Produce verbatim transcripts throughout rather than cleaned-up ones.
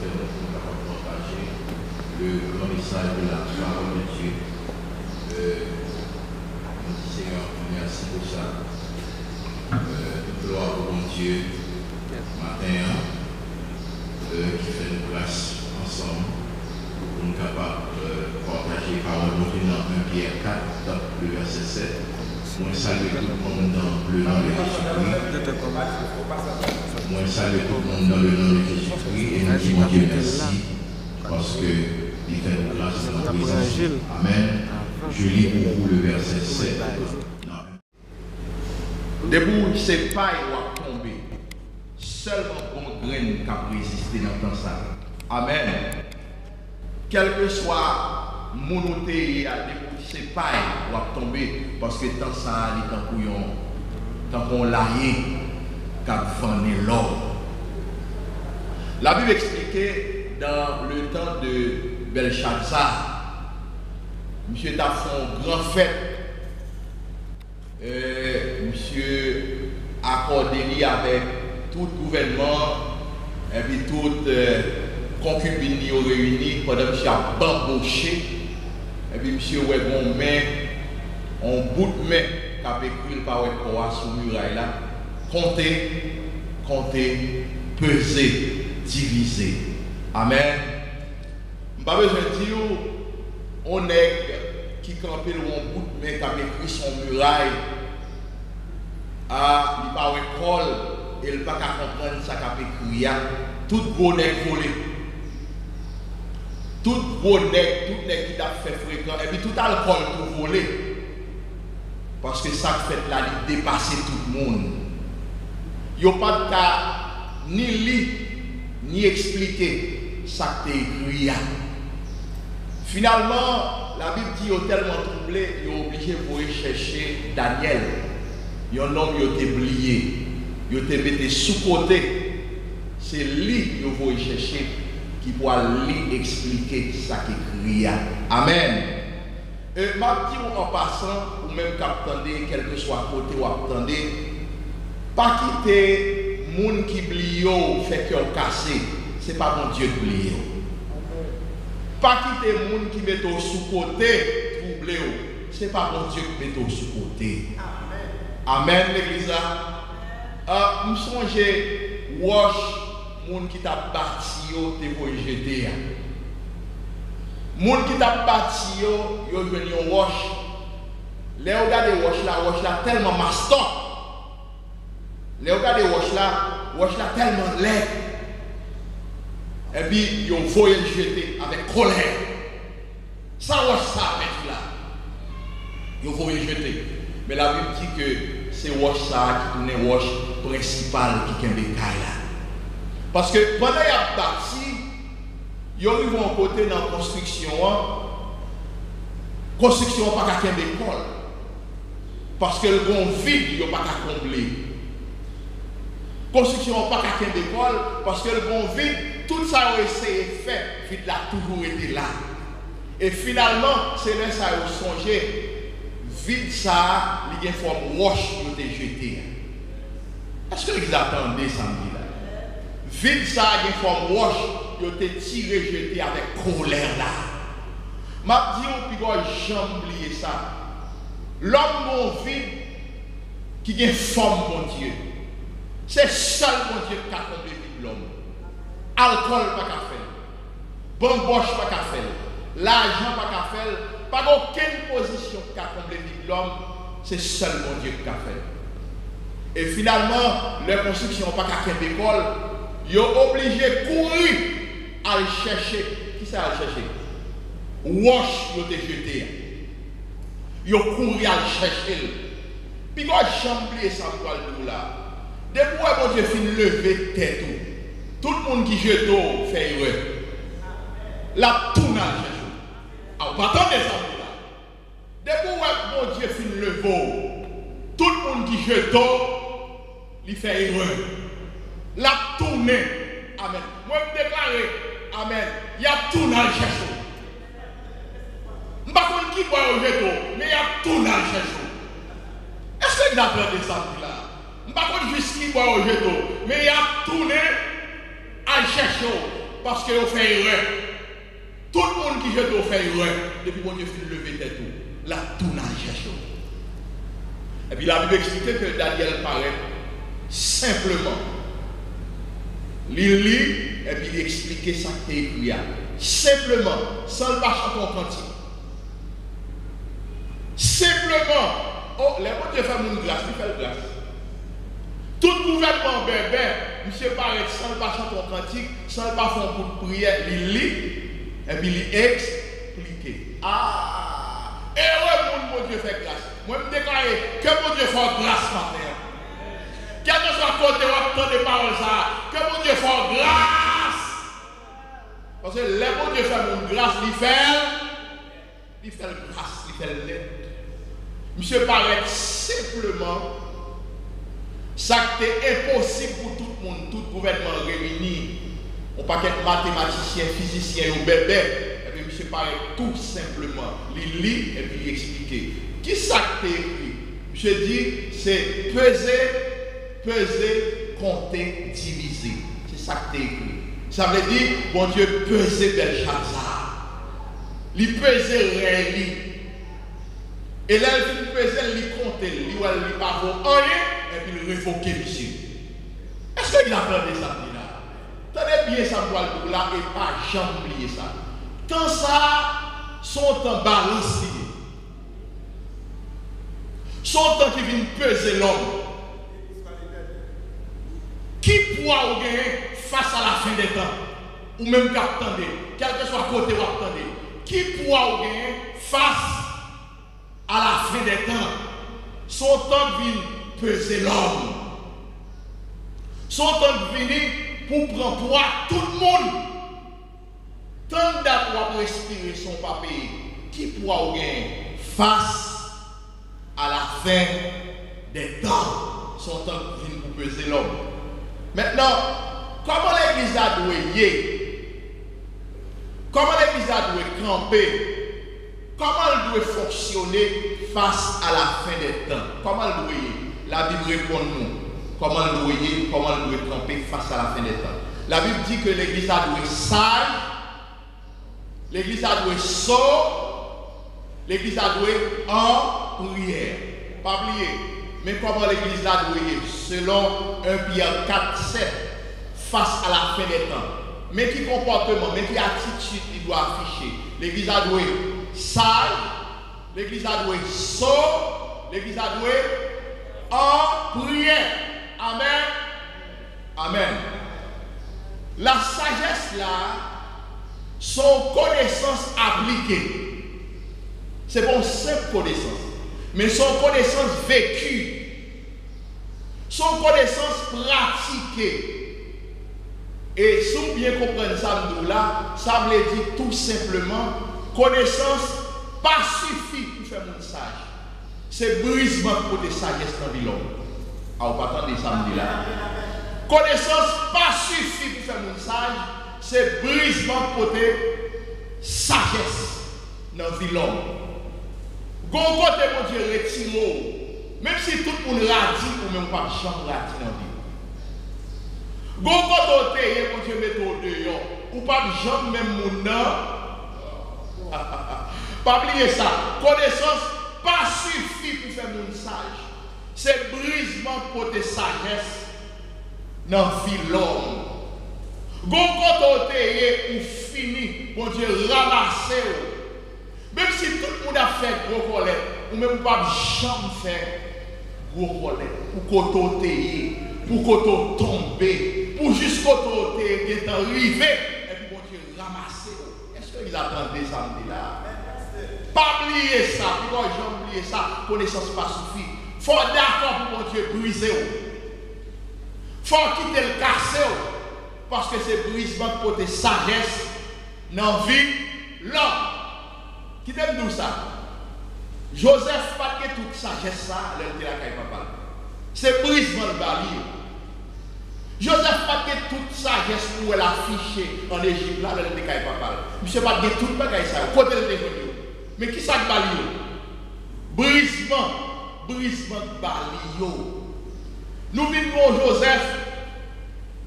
Pou nou kapab pataje le gran mesaj de la parole de Dieu. Euh, nou di Seyè, mèsi pou sa. Euh, tout glwa pou Bondye maten an, euh, ki fè nou gras ansanm pou nou kapab, euh, pataje pawòl Bondye nan en Pyè kat, le vèsè sèt. Mwen salye tout moun dans le nom de Jésus-Christ. Mwen salye tout moun dans le nom de Jésus-Christ e nou di Bondye mèsi paske li fè nou gras nan prezans li. Amèn. Je lis pour vous le verset sept. Depi w se pay, w ap tonbe. Sèlman bon grenn k ap reziste nan tan sa a. Amèn. Kèlkeswa moun ou te ye a, depi w se pay, w ap tonbe, paske tan sa a, li tankou yon, tankou yon layen k ap vannen lò. Labib eksplike, dans le temps de Belshazzar, misye t ap fè yon gran fèt. Euh, misye akòde li avèk tout gouvènman, epi tout, euh, konkibin li yo reyini, pandan misye ap banboche, epi misye wè gon men, on bout men k ap ekri l pawèt kò a sou miray la, konte, konte, peze, divize. Amèn. M pa bezwen di w, on nèg ki kanpe l wè on bout men k ap ekri sou on miray, a, li pa wè kò l, e l pa ka konprann sa k ap ekri a. Tout gwo nèg vole. Tout gwo nèg, tout nèg ki t ap fè frekan, epi tout alkòl tou vole. Paske sa k fèt la, li depase tout moun. Yo pa t ka ni li, ni eksplike sa k te ekri a. Finalman, Labib di yo tèlman twouble, yo oblije voye chèche Danyèl, yon nonm yo te bliye, yo te mete sou kote. Se li yo voye chèche ki pou al li eksplike sa k ekri a. Amèn. E m ap di w an pasan, ou menm k ap tande, kèlkeswa kote w ap tande, pa kite moun ki bliye w fè kè w kase. Se pa Bondye k bliye w. Pa kite moun ki mete w sou kote twouble w. Se pa Bondye k mete w sou kote. Amèn, legliz la. Ah, m sonje wòch moun ki t ap bati yo te voye jete a. Moun ki t ap bati yo, yo jwenn yon wòch. Lè yo gade wòch la, wòch la tèlman mastòk. Lè yo gade wòch la, wòch la tèlman lèd. Epi yo voye l jete avèk kòlè. Sa wòch sa a pèdi la? Yo voye jete. Men Labib di ke se wòch sa a ki tounen wòch prensipal ki kenbe kay la. Paske pandan y ap bati, yo rive yon kote nan konstriksyon an, konstriksyon an pa ka kenbe kò l. Paske l gon vid yo pa ka konble. Konstriksyon an pa ka kenbe kò l, paske l gon vid, tout sa yo eseye fè, vid la toujou rete la. E finalman, se lè sa yo sonje, vid sa a, li gen fòm wòch yo te jete a. Èske legliz la tande sa m di la? Vid sa a gen fòm wòch yo te tire jete avèk kòlè la. M ap di w, piga w janm bliye sa. Lòm gon vid ki gen fòm Bondye. Se sèl Bondye ki ka konble vid lòm. Alkòl pa ka fè l. Banbòch pa ka fè l. Lajan pa ka fè l. Pa gen okenn pozisyon ki ka konble vid lòm. Se sèl Bondye ki ka fè l. E finalman, lè konstriksyon an pa ka kenbe kò l, yo oblije kouri al chèche. Kisa y al chèche? Wòch yo te jete a. Yo kouri al chèche l. Piga w janm bliye sa m pral di w la. Depi w wè Bondye fin leve tèt ou, tout moun ki jete w fè erè. L ap tounen al chèche w. A, ou pa tande sa m di la? Depi w wè Bondye fin leve w, tout moun ki jete w, li fè erè. L ap tounen. Amèn. Mwen, m deklare, amèn, y ap tounen al chèche w. M pa konn ki bò yo jete w, men y ap tounen al chèche w. Èske n ap tande sa m di la? M pa konn jis ki bò yo jete w, men y ap tounen al chèche w. Paske yo fè erè. Tout moun ki jete w fè erè. Depi Bondye fin leve tèt ou, l ap tounen al chèche w. Epi Labib eksplike ke Danyèl parèt senpleman. Li li, epi li eksplike sa k te ekri a. Senpleman, san l pa chante yon kantik. Senpleman, o, lè Bondye fè moun gras, li fè l gras. Tout gouvènman bèbè, misye parèt san l pa chante yon kantik, san l pa fè yon kout priyè, li li, epi li eksplike. A! Ere moun Bondye fè gras. Mwen, m deklare, ke Bondye fè w gras maten an. Kèlkeswa kote w ap tande pawòl sa a, ke Bondye fè w gras. Paske lè Bondye fè moun gras, li fè l, li fè l gras, li fè l nèt. Misye parèt senpleman, sa k te enposib pou tout moun, tout gouvènman reyini, yon pakèt matematisyen, fizisyen, yo bèbè, epi misye parèt tou senpleman, li li, epi li eksplike. Ki sa k te ekri? Misye di, se peze, peze, konte, divize. Se sa k te ekri. Sa vle di, Bondye peze Bèlchaza. Li peze rèy li. E lè l fin peze l, li konte l, li wè l, li pa vo anyen, epi l revoke misye. Èske w ap tande sa m di la? Tande byen sa m pral di w la e pa janm bliye sa. Tan sa a, se yon tan balans li ye. Se yon tan ki vin peze lòm. Ki pwa ou genyen fas a la fen dè tan? Ou menm k ap tande, kèlkeswa kote w ap tande, ki pwa ou genyen fas a la fen dè tan? Se yon tan k vin peze lòm. Se yon tan k vini pou pran pwa tout moun. Tann dat w ap respire san w pa peye, ki pwa w genyen fas a la fen dè tan? Se yon tan k vin pou peze lòm. Mentnan, kòman legliz la dwe ye? Kòman legliz la dwe kanpe? Kòman l dwe fonksyone fas a la fen dè tan? Kòman l dwe ye? Labib reponn nou kòman l dwe ye, kòman l dwe kanpe fas a la fen dè tan. Labib di ke legliz la dwe saj, legliz la dwe so, legliz la dwe an priyè. Pa bliye, men kòman legliz la dwe ye selon en Pyè kat sèt, fas a la fen dè tan. Men ki konpòteman, men ki atitid li dwe afiche. Legliz la dwe saj, legliz la dwe so, legliz la dwe an priyè. Amèn. Amèn. Lasajès la, se yon konesans aplike. Se pa yon senp konesans, men se yon konesans veki. Se yon konesans pratike. E si w byen konprann sa m di w la, sa vle di tou senpleman, konesans pa sifi pou fè moun saj. Se brizman k pote sajès nan vi lòm. A, ou pa tande sa m di la? Konesans pa sifi pou fè moun saj, se brizman k pote sajès nan vi lòm. Gon kote Bondye retire w, menm si tout moun radi, ou menm ou p ap janm radi nan vi w. Gon kote w te ye, Bondye mete w deyò, ou p ap janm menm moun nan. Pa bliye sa, konesans pa sifi pou fè moun saj. Se brizman k pote sajès nan vi lòm. Gon kote w te ye, ou fini, Bondye ranmase w. Menm si tout moun ap fè gwo kòlèt, ou menm ou p ap janm fè gwo kòlèt pou kote w te ye, pou kote w tonbe, pou jis kote w te gentan rive, epi Bondye ranmase w. Èske legliz la tande sa m di la? Pa bliye sa, pito w janm bliye sa, konesans pa sifi. Fò w dakò pou Bondye brize w. Fò w kite l kase w, paske se brizman k pote sajès nan vi lòm. Kite m di w sa. Jozèf pa t gen tout sajès sa a lè l te lakay papa l. Se brizman l ba li yo. Jozèf pa t gen tout sajès ou wè l afiche ann Ejip la lè l te kay papa l. Misye pa t gen tout bagay sa yo. Kote l te jwenn yo? Men ki sa k ba li yo? Brizman. Brizman k ba li yo. Nou vin gen yon Jozèf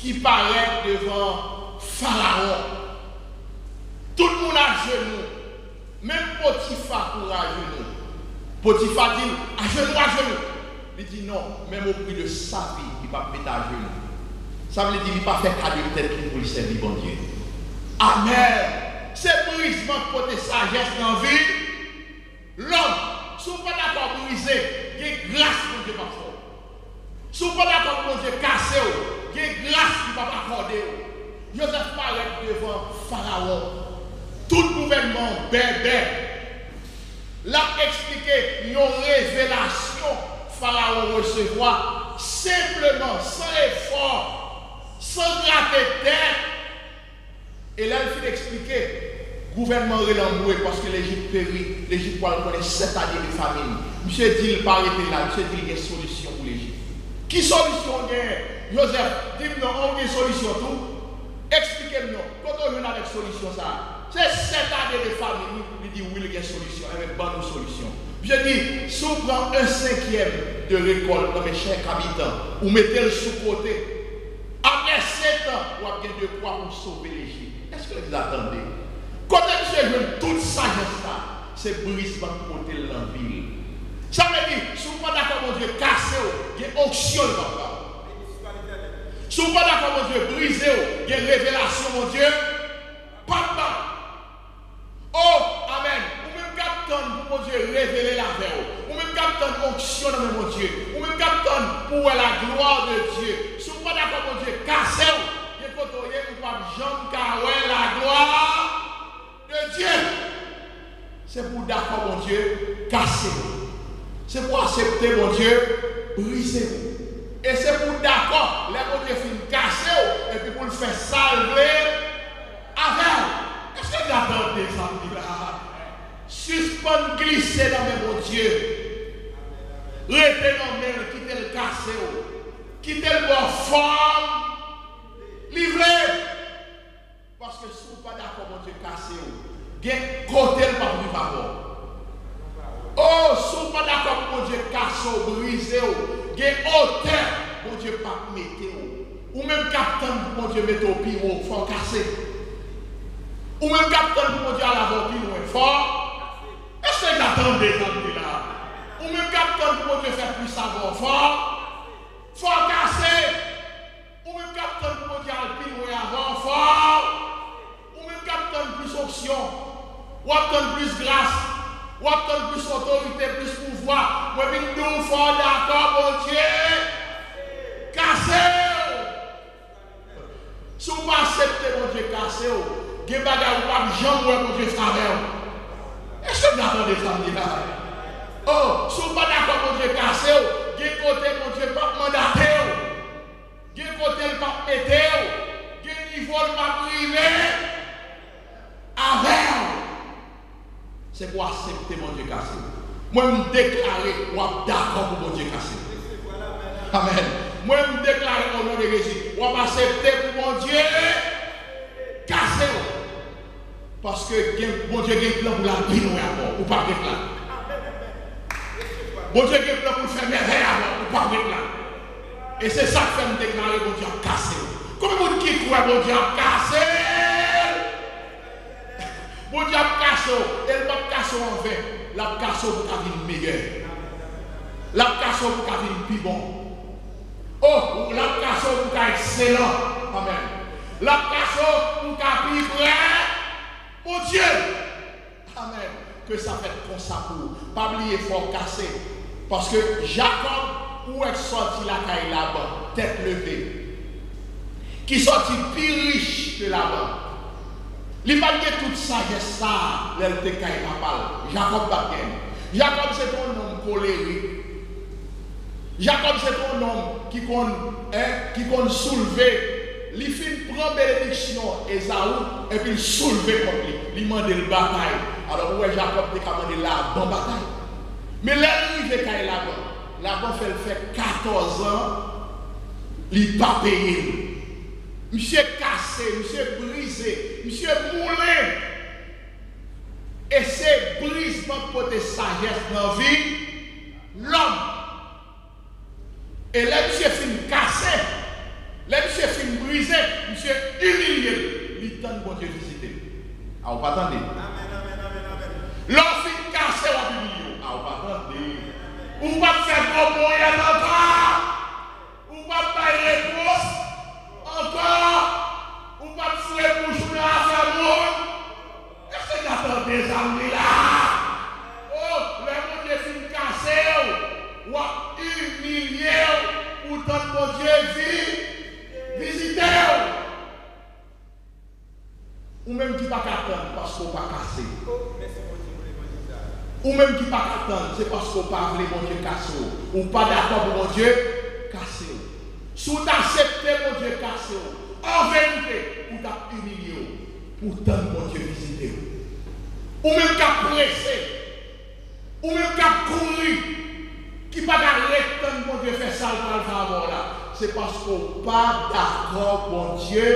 ki parèt devan Farawon. Tout moun ajenou. Menm Potifa kouri ajenou. Potifa di l, ajenou, ajenou. Li di, non, menm o pri de sa vi, li p ap mete ajenou. Sa vle di, li pa fè kado tèt li pou l sèvi Bondye. Amèn. Se brizman k pote sajès nan vi lòm. Si w pa dakò brize, gen gras Bondye p ap fè w. Si w pa dakò pou Bondye kase w, gen gras li p ap akòde w. Jozèf parèt devan Farawon. Tout gouvènman an bèbè. L ap eksplike yon revelasyon Farawon resevwa senpleman, san efò, san grate tèt. E lè l fin eksplike, gouvènman rele anmwe paske Lejip peri, Lejip pral konnen sèt ane de famin. Misye di l pa rete la, misye di l gen solisyon pou Lejip. Ki solisyon w genyen? Jozèf, di m non, an w gen solisyon tou? Eksplike m non, kote w jwenn avèk solisyon sa a? Se sèt ane de famin, wi, li di wi, l gen solisyon. Ebyen, ban nou solisyon. Misye di, si w pran en senkyèm de rekòlt nan men chak abitan, ou mete l sou kote, apre sèt an, w ap gen dekwa pou w sove Lejip. Èske legliz la tande? Kote misye jwenn tout sajès sa? Se brizman k pote l nan vi l. Sa vle di, si w pa dakò Bondye kase w, gen onksyon l p ap ba w. Si w pa dakò Bondye brize w, gen revelasyon Bondye p ap ba w. O, amèn. Ou menm k ap tann pou Bondye revele l avè w. Ou menm k ap tann onksyon nan men Bondye. Ou menm k ap tann pou w wè la gloire de Dieu. Si w pa dakò Bondye kase w, gen kote w ye, ou p ap janm ka wè la gloire de Dieu. Se pou w dakò Bondye kase w. Se pou w aksepte Bondye brize w. E se pou w dakò lè Bondye fin kase w, epi pou l fè sa l vle avè w. Èske w ka tande sa m di la? Sispann glise nan men Bondye. Rete nan men l, kite l kase w. Kite l ba w fòm li vle. Paske si w pa dakò Bondye kase w, gen kote l p ap rive avè w. O, si w pa dakò pou Bondye kase w, brize w, gen otè Bondye p ap mete w. Ou menm k ap tann pou Bondye mete w pi wo, fò w kase. Ou menm k ap tann pou Bondye al avè w pi lwen, fò. Èske w ka tande sa m di la? Ou menm k ap tann pou Bondye fè plis avè w, fò. Fò w kase. Ou menm k ap tann pou Bondye al pi lwen avè w, fò. Ou menm k ap tann plis onksyon, w ap tann plis gras, w ap tann plis otorite, plis pouvwa. Mwen vin di w, fò w dakò Bondye kase w. Si w pa aksepte Bondye kase w, gen bagay ou p ap janm wè Bondye fè avè w. Èske w ka tande sa m di la? O, si w pa dakò Bondye kase w, gen kote Bondye p ap mandate w. Gen kote l p ap mete w, gen nivo l p ap rive avè w. Se pou w aksepte Bondye kase w. Mwen, m deklare w ap dakò pou Bondye kase w. Amèn. Mwen, m deklare o non de Jezi, w ap aksepte pou Bondye kase w. Paske gen, Bondye gen plan pou l al pi lwen ankò. Ou p ap ret la. Bondye gen plan pou l fè mèvèy avè w. Ou p ap ret la. E se sa k fè m deklare Bondye ap kase w. Konbyen moun ki kwè Bondye ap kase l? Bondye ap kase w. E l p ap kase w anven. L ap kase w pou w ka vin meyè. L ap kase w pou w ka vin pi bon. O, l ap kase w pou w ka ekselan. Amèn. L ap kase w pou w ka pi pre Bondye. Amèn. Ke sa fèt konsa pou ou. Pa bliye, fò w kase. Paske Jakòb, ou wè, k sòti lakay Laban, tèt leve, ki sòti pi rich ke Laban. Li pa t gen tout sajès sa a lè l te kay papa l. Jakòb pa t gen. Jakòb se te yon nonm kolerik. Jakòb se te yon nonm ki konn, en, ki konn soulve. Li fin pran benediksyon Ezaou, epi l soulve kont li. Li mande l batay. Alò, ou wè, Jakòb te ka mande Laban batay. Men lè l rive kay Laban, Laban fè l fè katòz an, li pa peye l. Misye kase, misye brize, misye moulen. E se brizman k pote sajès nan vi lòm. E lè misye fin kase, lè misye fin brize, misye imilye l. tann Bondye vizite l. A, ou pa tande? Lè w fin kase, w ap imilye w. A, ou pa tande? Ou p ap fè gwo ponyèt ankò. Ou p ap bay repons ankò. Ou p ap foure bouch ou nan afè moun. Èske n ap tande sa m di la? O, lè Bondye fin kase w, w ap imilye w pou tann Bondye vi-, vizite w. Ou menm ki pa ka tann paske w pa kase. Ou menm ki pa ka tann, se paske w pa vle Bondye kase w. Ou pa dakò pou Bondye kase w. Si w t aksepte Bondye kase w, an verite, ou t ap imilye w pou w tann Bondye vizite w. Ou menm k ap prese, ou menm k ap kouri, ki pa ka ret tann Bondye fè sa l pral fè avè w la, se paske w pa dakò Bondye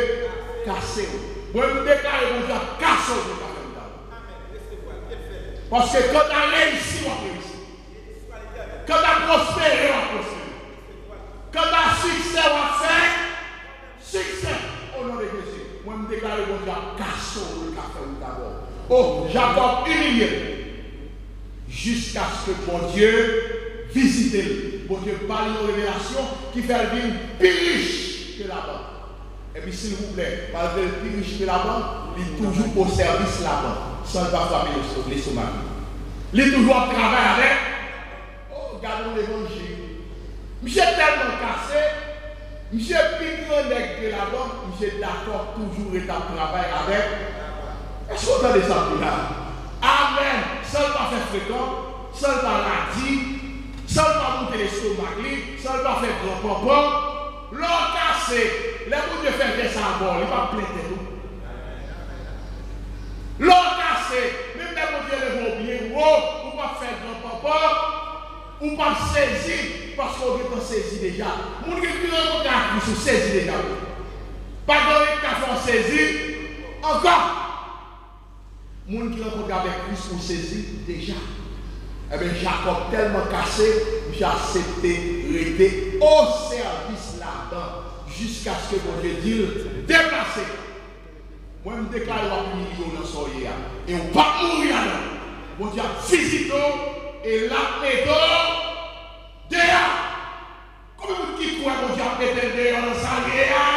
kase w. Mwen, m deklare Bondye ap kase w pou l ka fè wout avè w. Paske kanta reyisi, w ap reyisi. Kanta pwospere, w ap pwospere. Kanta siksè, w ap fè siksè, o non de Jezi. Mwen, m deklare Bondye ap kase w pou l ka fè wout avè w. O, Jakòb imilye l jiskaske Bondye vizite l. Bondye ba l yon revelasyon ki fè l vin pi rich ke Laban. Epi, silvouplè, malgre l pi rich ke Laban, li toujou o sèvis Laban, san l pa frape lestomak li. Li toujou ap travay avèk. O, gade yon levanjil. Misye tèlman kase, misye pi gran nèg ke Laban, misye dakò toujou ret ap travay avèk. Èske w tande sa m di la? Amèn! San l pa fè frekan, san l pa radi, san l pa moute lestomak li, san l pa fè gran panpan. Lè w kase, lè Bondye fè jès sa avè w, li p ap plen tèt ou. Lè w kase, menm lè Bondye leve w byen wo, ou p ap fè gran panpan, ou p ap sezi, paske w gentan sezi deja. Moun ki, ki rankontre ak Kris, ou sezi deja. Pa gen anyen ki ka fè w sezi ankò. Moun ki rankontre avèk Kris, ou sezi deja. Ebyen, Jakòb tèlman kase, misye aksepte rete o sèvis Laban jiskaske Bondye di l deplase. Mwen, m deklare w ap imilye w nan sa w ye a. E w p ap mouri ladan l. Bondye ap vizite w e l ap mete w deyò. Konbyen moun ki kwè Bondye ap mete l deyò nan sa l ye a?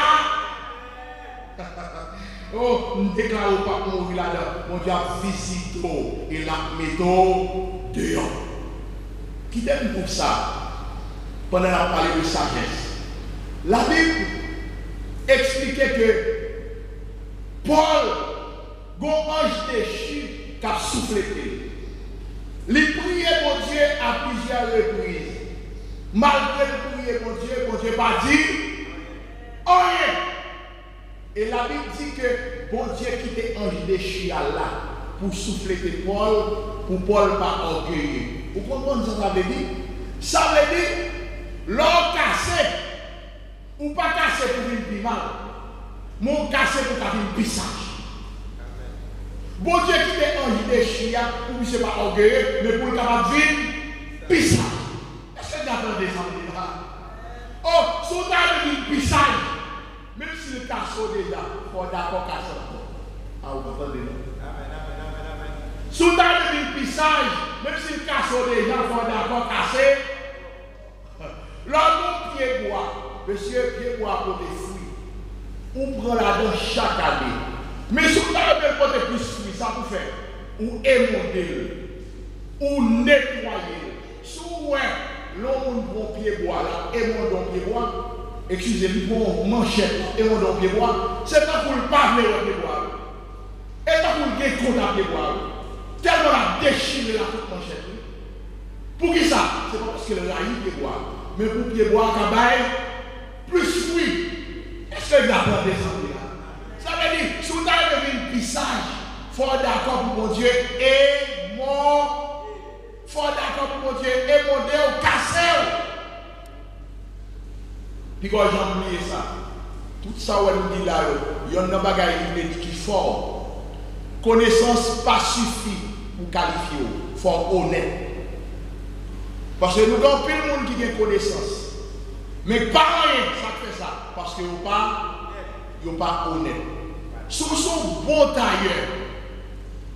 O, m deklare w p ap mouri ladan. Bondye ap vizite w e l ap mete w deyò. Kite m di w sa, pandan n ap pale de sajès. Labib eksplike ke Pòl gon anj dechi k ap souflete l. Li priye Bondye a plizyè repriz. Malgre l priye Bondye, Bondye pa di anyen. E Labib di ke Bondye kite anj dechi a la pou souflete Pòl, pou Pòl pa ògeye. Ou konprann sa sa vle di? Sa vle di, lè w kase, ou pa kase pou vin pi mal, men w kase pou w ka vin pi saj. Bondye kite anj dechi a pou misye pa ògeye, men pou l kapab vin pi saj. Èske n ap tande sa m di la? O, si w ta vle vin pi saj, menm si l kase w deja, fò w dakò kase ankò. A, ou pa tande non. Si w ta vle vin pi saj, menm si l kase w deja, fò w dakò kase. Lè w gen yon pyebwa, mesye, pyebwa a pote fwi. Ou pran ladan chak ane. Men si w ta vle l pote plis fwi, sa pou fè? Ou emonde l. Ou netwaye l. Si w wè lè yon moun pran yon pyebwa, l ap emonde yon pyebwa, eskize, li pran yon manchèt, l ap emonde yon pyebwa, se tankou l pa vle wè pyebwa a. E tankou l gen kont ak pyebwa a, wi. Tèlman l ap dechire l ak tout manchèt li. Poukisa? Se pa paske l rayi pyebwa a, men pou pyebwa a ka bay plis fwi. Èske n ap tande sa m di la? Sa vle di, si w ta vle vin pi saj, fò w dakò pou Bondye emon-, fò w dakò pou Bondye emonde w, kase w. Piga w janm bliye sa. Tout sa w wè nou di la yo, yonn nan bagay li vle di ki fò, konesans pa sifi pou kalifye w. Fò w onèt. Paske nou gen anpil moun ki gen konesans, men k pa anyen. Sa k fè sa? Paske yo pa, yo pa onèt. Si w se yon bon tayè,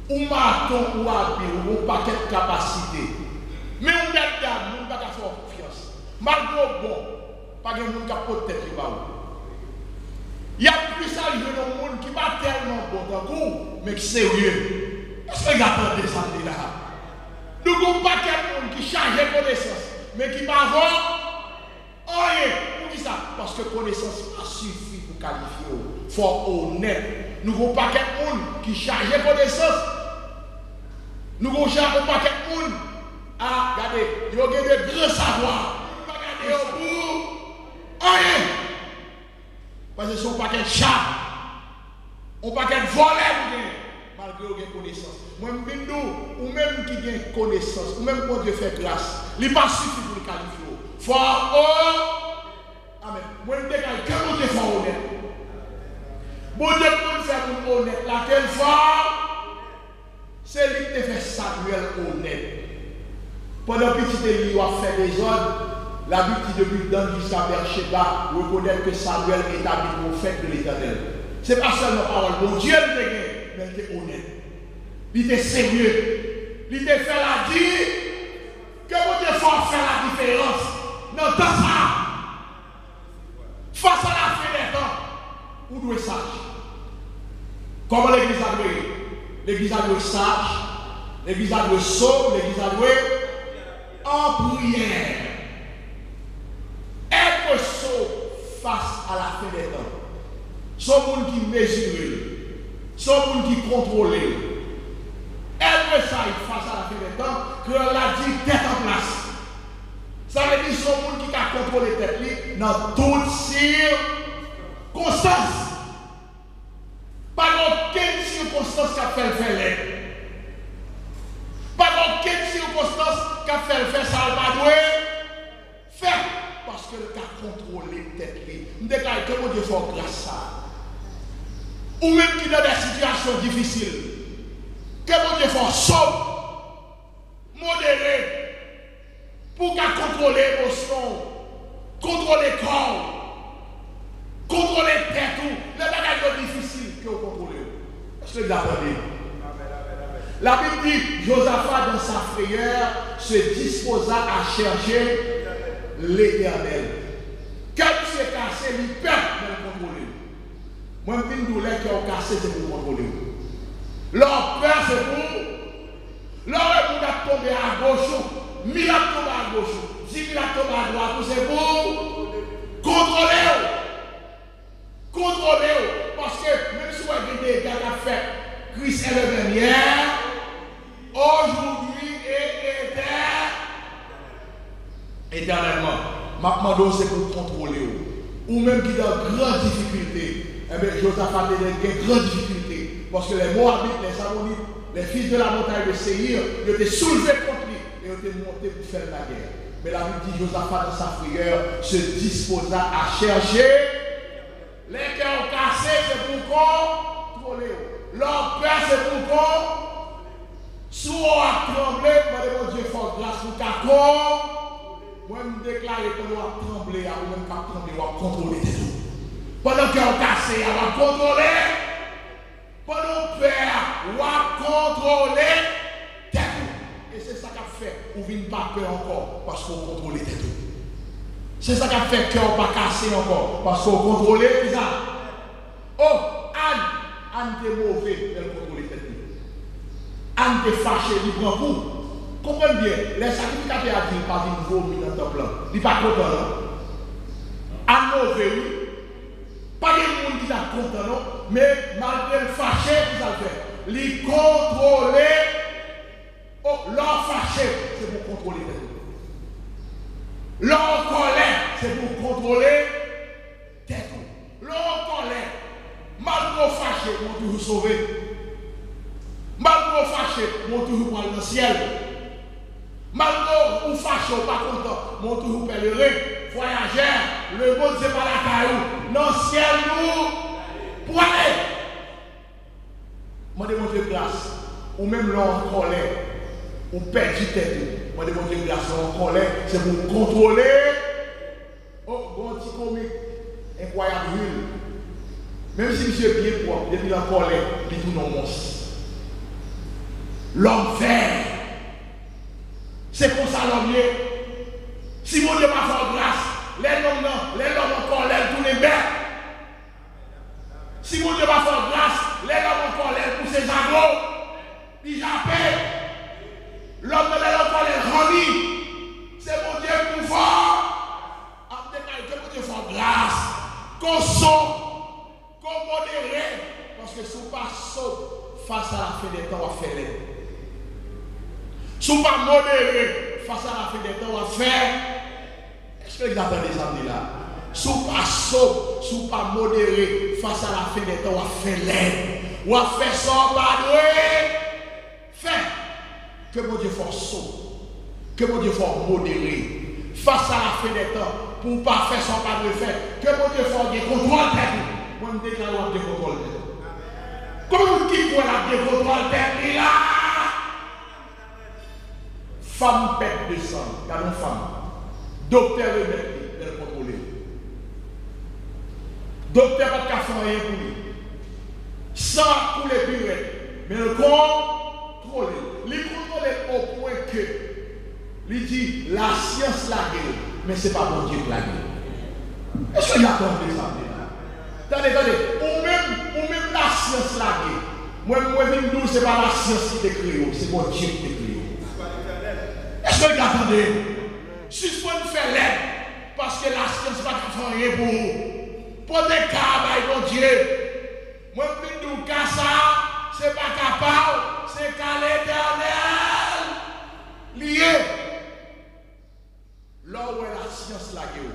ou maton, ou abil, ou gen yon pakèt kapasite, men yon bèt dam, moun pa ka fè w konfyans. Malgre w bon, pa gen moun k ap pote tèt li ba ou. Y ap plis al jwenn yon moun ki pa tèlman bon tankou w, men ki serye. Èske w deja tande sa m di la a? Nou gen yon pakèt moun ki chaje konesans, men ki pa vo anyen. Poukisa? Paske konesans pa sifi pou kalifye w. Fò w onèt. Nou gen yon pakèt moun ki chaje konesans. Nou gen yon pakèt moun, a, gade, yo gen de gran savwa. Moun pa gade yo pou anyen. Paske se yon pakèt chat, yon pakèt vòlè nou genyen, malgre yo gen konesans. Mwen, m vin di w, ou menm ki gen konesans, ou menm Bondye fè gras, li pa sifi pou l kalifye w. Fò w, amèn. Mwen, m deklare ke Bondye fè w onèt. Bondye ki konn fè moun onèt la, ke l fè w. Se li ki te fè Samyèl onèt. Pandan pitit Eli yo ap fè dezòd, Labib di, depi Dan jiska Bècheba, rekonèt ke Samyèl etabli pwofèt de Letènèl. Se pa sèlman pawòl Bondye li te gen, men li te onèt. Li te serye. Li te fè l a di ke Bondye fè w fè ladiferans nan tan sa a. Fas a la fen dè tan, ou dwe saj. Kòman legliz la dwe ye? Legliz la dwe saj, legliz la dwe sob, legliz la dwe an priyè. Èt sob fas a la fen dè tan. Se yon moun ki mezire l. Se yon moun ki kontwole l. Èt saj fas a la fen dè tan, kreyòl la di tèt an plas. Sa vle di se yon moun ki ka kontwole tèt li nan tout sikonstans. Pa gen okenn sikonstans k ap fè l fè lèd. Pa gen okenn sikonstans k ap fè l fè sa l pa dwe fè, paske l ka kontwole tèt li. M deklare ke Bondye fè w gras sa a. Ou menm ki nan de sitiyasyon difisil, ke Bondye fè w sob, modere, pou w ka kontwole emosyon w, kontwole kò w, kontwole tèt ou. Lè bagay yo difisil, ke w kontwole w. Èske w ap tande m? Labib di, Josaphat, dans sa frayeur, se dispoza à chercher l'Éternel. Kè misye kase, li pè, men l kontwole l. Mwen, m vin di w, lè kè w kase, se pou w kontwole w. Lè w pè, se pou w. Lè w wè moun ap tonbe agoch ou, mil ap tonbe agoch ou, dimil ap tonbe adwat ou, se pou w kontwole w. Kontwole w. Paske menm si w wè gen dega k ap fèt, Christ est le même hier, aujourd'hui et éternellement. Etènèlman, m ap mande w se pou w kontwole w. Ou menm ki nan gran difikilte, enben, Jozafat te gen gran difikilte, paske les Moabites, les Ammonites, les fils de la montagne de Séïr, yo te soulve kont li e yo te monte pou fè l lagè. Men Labib di, Jozafat, dans sa frayeur, se dispoza à chercher. Lè kè w kase, se pou w kontwole w. Lè w pè, se pou w kon-, si w ap tranble, mande Bondye fè w gras pou w ka kon-, mwen, m deklare pandan w ap tranble a, ou menm k ap tranble, w ap kontwole tèt ou. Pandan kè w kase a, w ap kontwole. Pandan w pè a, w ap kontwole tèt ou. E se sa k ap fè ou vin pa pè ankò, paske w kontwole tèt ou. Se sa k ap fè kè w pa kase ankò, paske w kontwole kisa? O, Ann, Ann te move lè l kontwole tèt li. Ann te fache, li pran kou. Konprann byen, lè sakrifikatè a di l pa vin vomi nan tanp lan, li pa kontan non. Ann move wi. Pa gen moun ki t ap kontan non, men malgre l fache, kisa l fè? Li kontwole. O, lè w fache, se pou w kontwole tèt ou. Lè w an kòlè, se pou w kontwole tèt ou. Lè w an kòlè, malgre w fache, men w toujou sove. Malgre w fache, men w toujou pral nan syèl. Malgre w fache, w pa kontan, men w toujou pèleren, vwayajè. Lemonn se pa lakay ou, nan syèl nou prale. Mande Bondye gras. Ou menm lè w an kòlè, ou pèdi tèt ou. Mande Bondye gras lè w an kòlè, se pou w kontwole. O, gen yon ti komik, Incroyable Hulk. Menm si misye byen pwòp, depi l an kòlè, li tounen yon mons. Lòm fè. Se konsa lòm ye. Si Bondye pa fè w gras, lè lòm nan, lè lòm an kòlè, l tounen bèt. Si Bondye pa fè w gras, lè lòm an kòlè, l pouse zago, li jape. Lòm nan, lè l an kòlè, l ranni. Se Bondye k pou fè w. Ap deklare ke Bondye fè w gras. Ke w sob, ke w modere. Paske si w pa sob, face à la fin des temps, w ap fè lèd. Si w pa modere, face à la fin des temps, w ap fè. Èske w tande sa m di la? Si w pa sob, si w pa modere, face à la fin des temps, w ap fè lèd. W ap fè sa w pa dwe fè. Ke Bondye fè w sob. Ke Bondye fè w modere. Face à la fin des temps, pou w pa fè sa w pa dwe fè. Ke Bondye fè w gen kontwòl tèt ou. Mwen, m deklare w ap gen kontwòl tèt ou. Konbyen moun ki kwè l ap gen kontwòl tèt li la? Fanm pèt de san. Gade yon fanm. Doktè remèt li, men l kontwole l. Doktè pa t ka fè anyen pou li. San ap koule pi rèd, men l kontwole l. Li kontwole l o pwen ke li di lasyans lage l, men se pa Bondye k lage l. Èske y ap tande sa m di la? Tande, tande. Ou menm, ou menm lasyans lage. Mwen, mwen vin di w, se pa lasyans ki te kreye w, se Bondye ki te kreye w. Èske w ka tande? Sispann fè lèd, paske lasyans pa ka fè anyen pou ou. Pote ka a bay Bondye. Mwen vin di w, ka sa a, se pa ka pa w, se ka Letènèl li ye. Lè w wè lasyans lage w,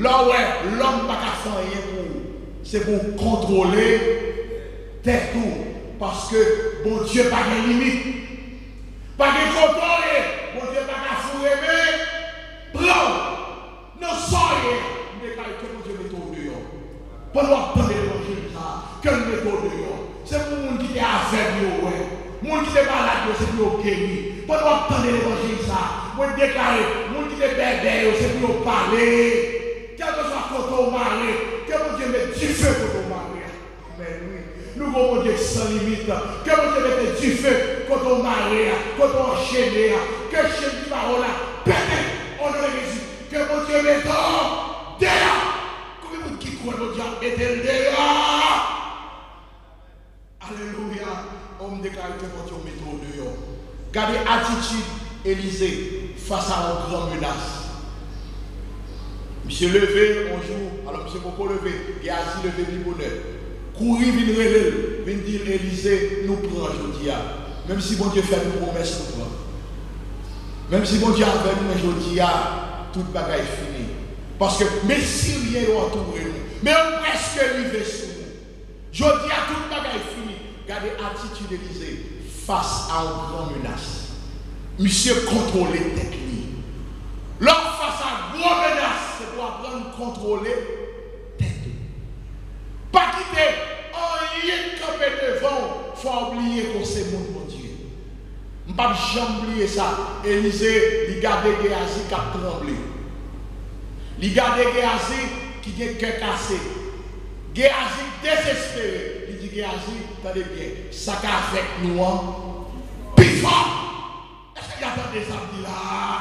lè w wè lòm pa ka fè anyen pou ou, se pou w kontwole tèt ou, paske Bondye pa gen limit. Pa gen kote w ye, Bondye pa ka foure men pran w nan sa w ye a. M deklare ke Bondye mete w deyò. Pandan w ap tande levanjil sa a, ke l mete w deyò. Se pou moun ki te avèg yo wè. Moun ki te malad yo, se pou yo geri. Pandan w ap tande levanjil sa a, mwen deklare, moun ki te bèbè yo, se pou yo pale. Kèlkeswa kote w mare, ke Bondye met dife kote w mare a. Amèn, wi. Nou gon Bondye ki san limit. Ke Bondye mete dife kote w mare a, kote w anchene a. Ke chenn ki ba w la pete, o non de Jezi. Ke Bondye mete w deyò. Konbyen moun ki kwè Bondye ap mete l deyò? Alelouya. O, m deklare ke Bondye mete w deyò. Gade atitid Elize fas a yon gran menas. Misye leve yon jou, alò misye poko leve, Geyazi leve pi bonè. Kouri vin rele l, vin di l, Elize, nou pran jodi a. Menm si Bondye fè nou pwomès, nou pran. Menm si Bondye avè nou, men jodi a, tout bagay fini. Paske men Siryen yo antoure nou. Men yo prèske rive sou nou. Jodi a, tout bagay fini. Gade atitid Elize fas a yon gran menas. Misye kontwole tèt li. Lè w fas a gwo menas, se pou w aprann kontwole tèt ou. Pa kite anyen kanpe devan w fè w bliye ke w se moun Bondye. M p ap janm bliye sa. Elize, li gade Geyazi k ap tranble. Li gade Geyazi ki gen kè kase. Geyazi dezespere. Li di Geyazi, tande byen, sa k avèk nou an pi fò. Èske y ap tande sa m di la a?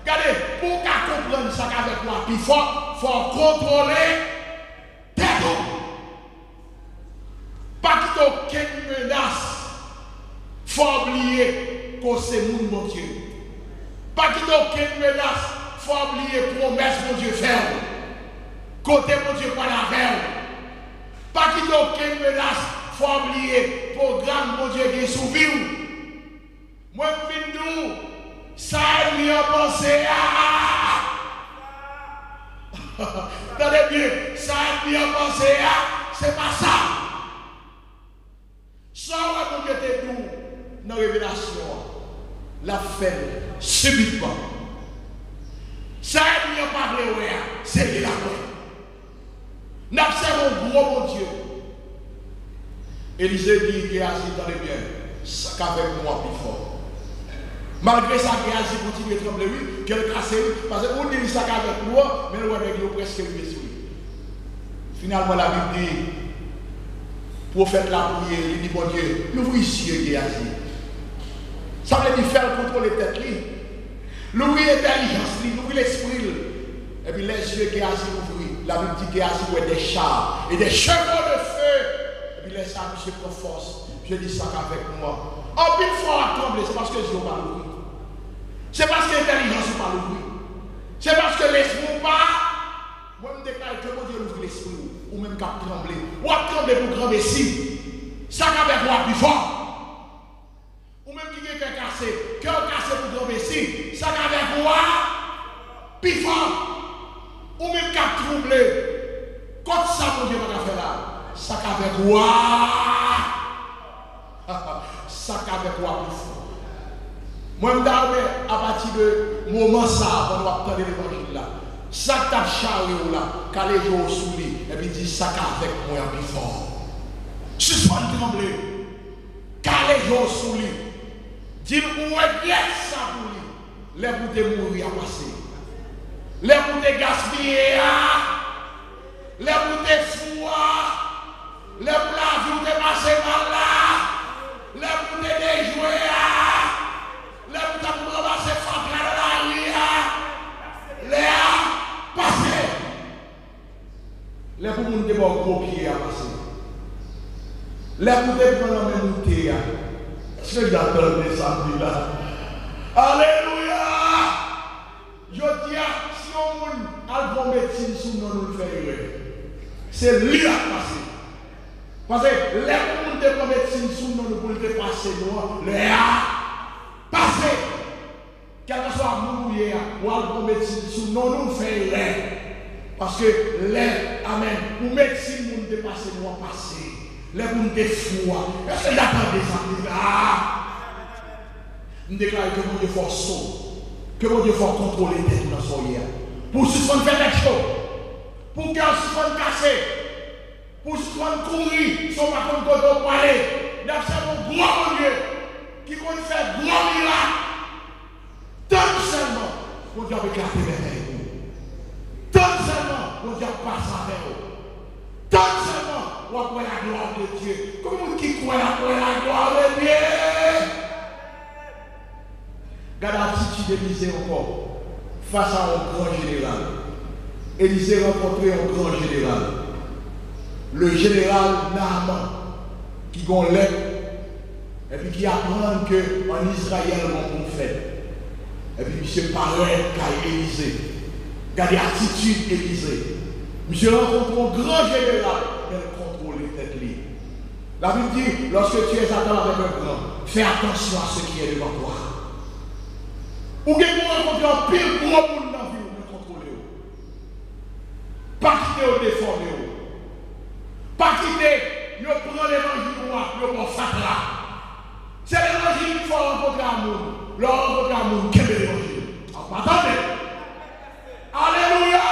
Gade, pou w ka konprann sa k avèk nou an pi fò, fò w kontwole tèt ou. Pa kite okenn menas fè w bliye ke w se moun Bondye. Pa kite okenn menas fè w bliye pwomès Bondye fè w. Kote Bondye pral avè w. Pa kite okenn menas fè w bliye pwogram Bondye gen sou vi w. Mwen m vin di w, sa ènmi an panse a. Tande byen, sa ènmi an panse a, se pa sa. Sa w wè Bondye te di w nan revelasyon an, l ap fè l sibitman. Sa ènmi an pa vle wè a, se li l ap wè. N ap sèvi yon gwo Bondye. Elize di Geyazi, tande byen, sa k avèk nou an pi fò. Malgre sa, Geyazi kontinye tranble, wi, kè l kase, wi, paske ou di l sa k avèk nou an, men l wè nèg yo prèske rive sou li. Finalman, Labib di, pwofèt la priye, li di Bondye, louvri zye Geyazi. Sa vle di fè l kontwole tèt li. Louvri entèlijans li, louvri lespri l. Epi lè zye Geyazi louvri, Labib di Geyazi wè des chars et des chevaux de feu. Epi lè sa a, misye pran fòs. Misye di, sa k avèk mwen. Anpil fwa w ap tranble, se paske zye w pa louvri. Se paske entèlijans ou pa louvri. Se paske lespri w pa Mwen, m deklare ke Bondye louvri lespri w, ou menm k ap tranble. W ap tranble pou granmesi. Sa k avèk ou a pi fò. Ou menm ki gen kè kase, kè w kase pou granmesi. Sa k avèk ou a pi fò. Ou menm k ap twouble, kot sa Bondye pa ka fè la. Sa k avèk ou a Sa k avèk ou a pi fò. Mwen, m ta renmen, apati de moman sa a, pandan w ap tande levanjil la, sa k t ap chare w la, kale je w sou li, epi di, sa k avèk mwen an pi fò. Sispann tranble. Kale je w sou li. Di l ou regrèt sa pou li. Lè pou te mouri a pase. Lè pou te gaspiye a. Lè pou te fou a. Lè pou lavi w te pase mal la. Lè pou te dejwe a. Lè pou te ap ranmase fatra nan lari a. Lè a pase. Lè pou moun te ba w gwo pye a pase. Lè pou te pran nan men moute a. Èske w deja tande sa m di la? Alelouya! Jodi a, si yon moun al pran medsin sou non nou, l fè erè. Se li l ap pase. Paske lè pou moun te pran medsin sou non nou pou l te pase nou an, lè a pase. Kèlkeswa moun ou ye a, w al pran medsin sou non nou, fè erè. Paske lè, amèn, pou medsin moun te pase nou an pase. Lè pou nou te fou a. Èske n ap tande sa m di la? M deklare ke Bondye fè w so. Ke Bondye fè w kontwole tèt ou nan sa w ye a. Pou w sispann fè tèt cho. Pou kè w sispann kase. Pou w sispann kouri, san w pa konn kote w prale. N ap sèvi yon gwo Bondye ki konn fè gwo mirak. Tann sèlman, Bondye ap eklate mèvèy pou ou. Tann sèlman, Bondye ap pase avè w. Tann sèlman, w ap wè la gloire de Dieu. Konbyen moun ki kwè l ap wè la gloire de Dieu? Gade atitid Elize ankò fas a yon gran jeneral. Elize rankontre yon gran jeneral, le jeneral Naaman, ki gen yon lèp, epi ki aprann ke ann Izrayèl gen yon pwofèt. Epi misye parèt kay Elize. Gade atitid Elize. Misye rankontre yon gran jeneral, men l kontwole tèt li. Labib di, lorsque tu es à table avec un grand, fais attention à ce qui est devant toi. Ou gen pou rankontre anpil gwo moun nan vi w, men kontwole w. Pa kite yo defòme w. Pa kite yo pran levanjil ou a pou yo ba w fatra. Se levanjil ki fè w rankontre a moun. Lè w rankontre a moun, kenbe levanjil. A w pa tande. Alelouya!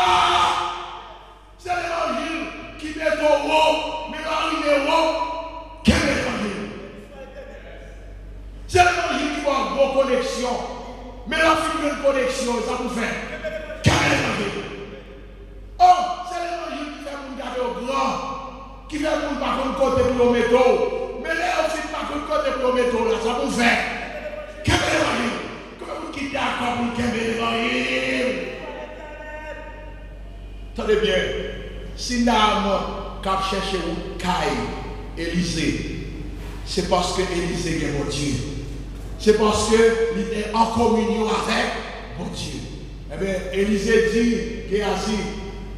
Se levanjil ki mete w wo, men lè w rive wo, kenbe levanjil. Se levanjil ki ba w gwo koneksyon, men lè w fin jwenn koneksyon, sa pou w fè? Kenbe levanjil. O, se levanjil ki fè moun gade w gran, ki fè moun pa konn kote pou yo mete w, men lè yo fin pa konn kote pou yo mete w la, sa pou w fè? Kenbe levanjil. Konbyen moun ki dakò pou l kenbe levanjil? Tande byen, si Naaman k ap chèche wout kay Elize, se paske Elize gen Bondye. Se paske li te an kominyon avèk Bondye. Ebyen, Elize di Geyazi,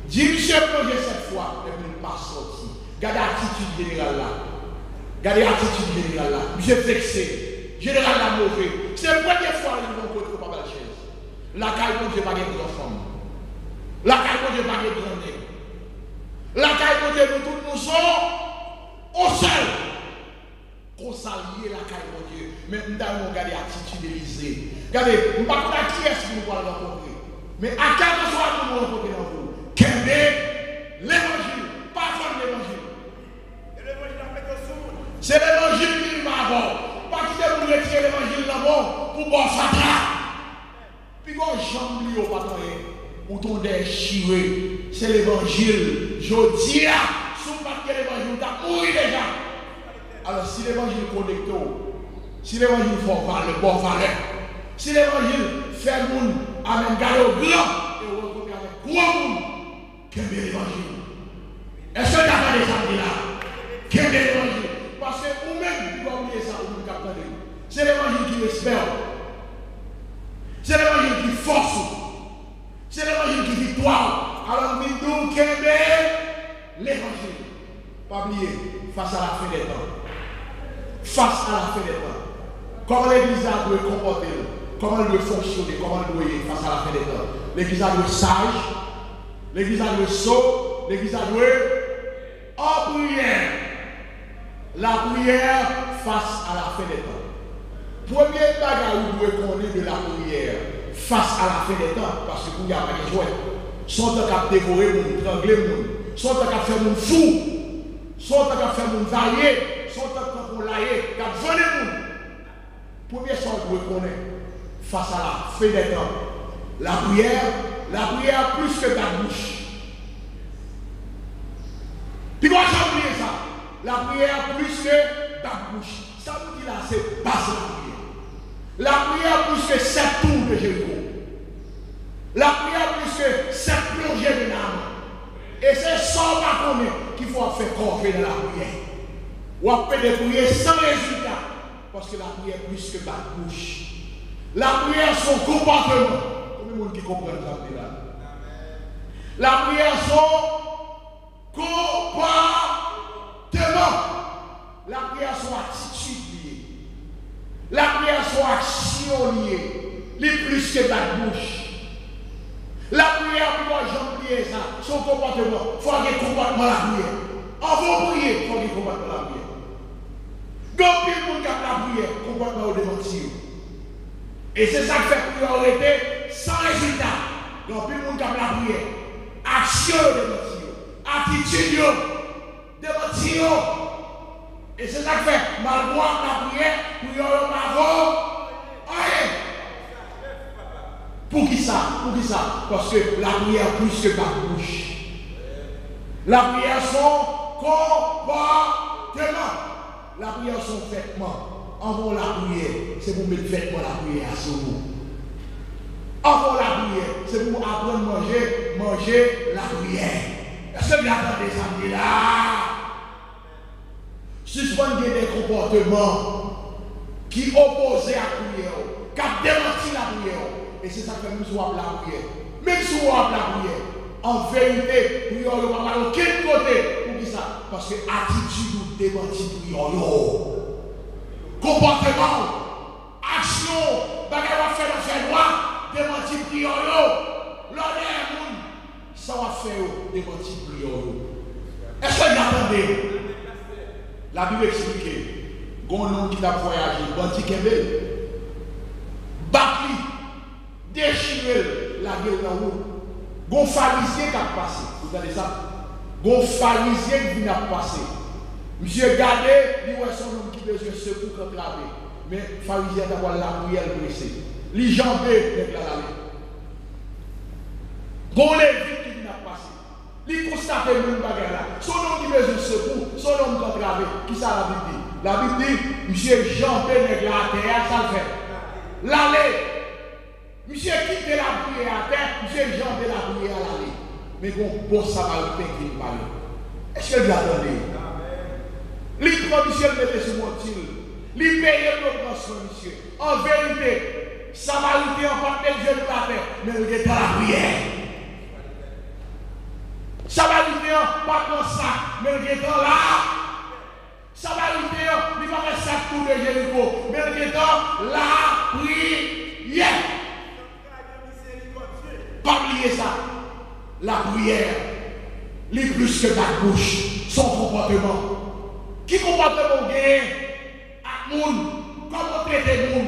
di misye plonje sèt fwa, epi l pa sòti. Gade atitid jeneral la. Gade atitid jeneral la. Misye vekse. Jeneral la move. Se premye fwa li rive yon kote yo pa ba l chèz. Lakay Bondye pa gen gran fanm. Lakay Bondye pa gen gran nèg. Lakay Bondye, nou tout nou se yon sèl. Konsa l ye lakay Bondye. Men m ta renmen w gade atitid Elize. Gade, m pa konn ak kiyès nou pral rankontre. Men a kèlkeswa moun ou rankontre nan vi w, kenbe levanjil. Pa vann levanjil. Se levanjil ki rive avè w. Pa kite moun retire levanjil nan men w pou ba w fatra. Piga w janm bliye w pa t anyen. Ou t on dèyè chire. Se levanjil. Jodi a, si w pa t gen levanjil, ou t ap mouri deja. Alò, si levanjil konekte w, si levanjil fè w valè, ba w valè, si levanjil fè moun, amèn, gade w gran, e w rankontre avèk gwo moun, kenbe levanjil. Èske w ka tande sa m di la? Kenbe levanjil. Paske ou menm, ou pa bliye sa, ou menm k ap tande m. Se levanjil ki respè w. Se levanjil ki fòs ou. Se levanjil ki viktwa w. Alò, m vin di w, kenbe levanjil. Pa bliye, face à la fin des temps. Face à la fin des temps. Kòman legliz la dwe konpòte l? Kòman l dwe fonksyone? Kòman l dwe ye face à la fin des temps? Legliz la dwe saj. Legliz la dwe so. Legliz la dwe an priyè. Lapriyè face à la fin des temps. Premye bagay ou dwe konnen de lapriyè face à la fin des temps, paske kounye a pa gen jwèt. Se yon tan k ap devore moun, trangle moun. Se yon tan k ap fè moun fou. Se yon tan k ap fè moun varye. Se yon tan k tankou laye, k ap vannen moun. Premye sa w dwe konnen face à la fin des temps, lapriyè, lapriyè plis ke bat bouch. Piga w janm bliye sa. Lapriyè plis ke bat bouch. Sa nou di la, se baz lapriyè. Lapriyè plis ke sèt tou de Jeriko. Lapriyè plis ke sèt plonje de Naaman. E se sa w pa konnen ki fè w ap fè kòve nan lapriyè. W ap plede priye san rezilta. Paske lapriyè plis ke bat bouch. Lapriyè se yon konpòteman. Konbyen moun ki konprann sa m di la? Lapriyè se yon konpòteman. Lapriyè se yon atitid li ye. Lapriyè se yon aksyon li ye. Li plis ke bat bouch. Lapriyè, pou w pa janm bliye sa, se yon konpòteman. Fò w gen konpòtman lapriyè. Anvan w priye, fò w gen konpòtman lapriyè. Gen anpil moun k ap lapriyè, konpòtman yo demanti yo. E se sa k fè priyè yo rete san rezilta. Gen anpil moun k ap lapriyè, aksyon yo demanti yo, atitid yo demanti yo. E se sa k fè, malgre w ap lapriyè, priyè w yo pa vo anyen. Poukisa? Poukisa? Paske lapriyè plis ke bat bouch. Lapriyè se yon konpòteman. Lapriyè se yon vètman. Anvan w lapriyè, se pou w met vètman lapriyè a sou ou. Anvan w lapriyè, se pou w aprann manje, manje lapriyè. Èske w byen tande sa m di la? Sispann gen de konpòteman ki opoze ak priyè w, k ap demanti lapriyè w. E se sa k fè menm si w ap lapriyè, menm si w ap lapriyè, an verite, priyè w yo pa pral okenn kote. Poukisa? Paske atitid ou demanti priyè w yo. Konpòteman w, aksyon w, bagay w ap fè nan fènwa, demanti priyè w yo. Lè w dèyè moun, sa w ap fè yo demanti priyè w yo. Èske n ap tande? Labib eksplike, gen yon nonm ki t ap vwayaje, bandi kenbe l, bat li, dechire l, lage l nan wout. Gen yon farizyen k ap pase. Ou tande sa? Gen yon farizyen k vin ap pase. Misye gade, li wè se yon nonm ki bezwen sekou k antrave. Men farizyen an ta pral lapriyè, l prese. Li janbe nèg la, l ale. Gen yon levit ki vin ap pase. Li konstate menm bagay la. Se yon nonm ki bezwen sekou, se yon nonm k antrave. Kisa Labib di? Labib di, misye janbe nèg la atè a, sa l fè? L ale. Misye kite lapriyè atè, misye janbe lapriyè a, l ale. Men gen yon bon Samariten ki vin pale. Èske l byen tande? Li pran misye, l mete sou monti l. Li peye pou yo pran swen misye. An verite, Samariten an pa t met jenou l atè, men l gentan lapriyè. Samariten an pa t nan sak, men l gentan la. Samariten an, li pa fè sak tou de Jeriko, men l gentan lapriyè. Pa bliye sa. Lapriyè, li plis ke bat bouch. Se yon konpòteman. Ki konpòteman w genyen ak moun? Kòman w trete moun?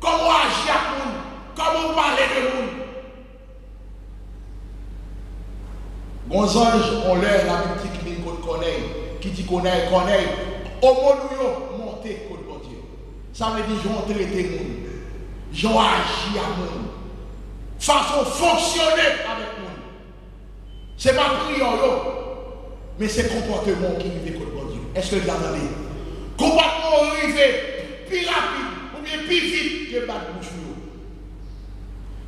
Kòman w aji ak moun? Kòman w pale de moun? Gon zanj, on lè, Labib di ki vin kot Kònèy, ki di Kònèy, Kònèy, omòn ou yo monte kot Bondye. Sa vle di jan w trete moun, jan w aji ak moun, fason w fonksyone avèk moun. Se pa priyè w yo, men se konpòteman w ki rive kot Bondye. Èske l ka tande? Konpòteman w rive pi rapid oubyen pi vit ke bat bouch ou yo.